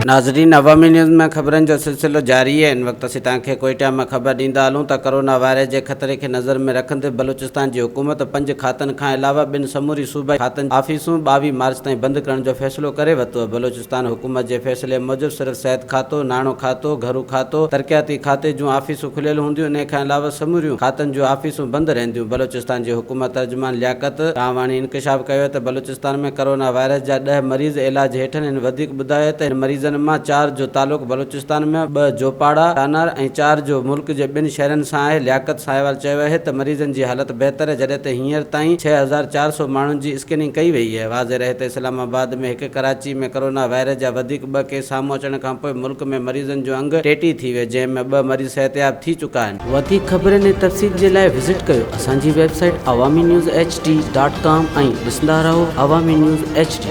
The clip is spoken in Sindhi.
ناظرين عوامي نيوز ۾ خبرن جو سلسلو جاري آهي ان وقت اسين توهان کي ڪوئيٽا مان خبر ڏيندا هلون ته ڪرونا وائرس جي خطري کي نظر ۾ رکندي بلوچستان جي حڪومت پنج کاتن کان علاوه ٻن سموري صوبائي کاتن جون آفيسون 22 مارچ تائين بند ڪرڻ جو فيصلو ڪري ورتو آهي بلوچستان حڪومت جي فيصلي موجب صرف صحت کاتو، ناڻو کاتو، گهرو کاتو، ترقياتي کاتي جون آفيسون کليل هونديون انهي کان علاوه سموريون کاتن جون آفيسون بند رهنديون بلوچستان جي حڪومت ترجمان لياقت شاهواڻي انڪشاف ڪيو آهي ته بلوچستان ۾ ڪرونا وائرس جا ڏهه مريض علاج هيٺ آهن. هن وڌيڪ ٻڌايو ته هن مريضن مان چار جو تعلق بلوچستان ۾ ٻه جوپاڙا، ٽانار ۽ چار جو ملڪ جي ٻن شهرن سان آهي. لياقت ساهيوال چيو آهي ته مريضن جي حالت بهتر آهي جڏهن ته هينئر تائين 6400 ماڻهن جي اسڪيننگ ڪئي وئي آهي. واضح رهي ته اسلام آباد ۾ هڪ، ڪراچي ۾ ڪرونا وائرس جا وڌيڪ ٻه ڪيس سامهون اچڻ کانپوء ملڪ ۾ مريضن جو انگ 33 ٿي ويو جنهن ۾ ٻه مريض صحتياب ٿي چڪا آهن. وڌيڪ خبرن ۽ تفصيل جي لاء وزٽ ڪيو اسان جي website Awami news H D dot com ۽ ڏسندا رهو عوامي نيوز ايڇ ڊي.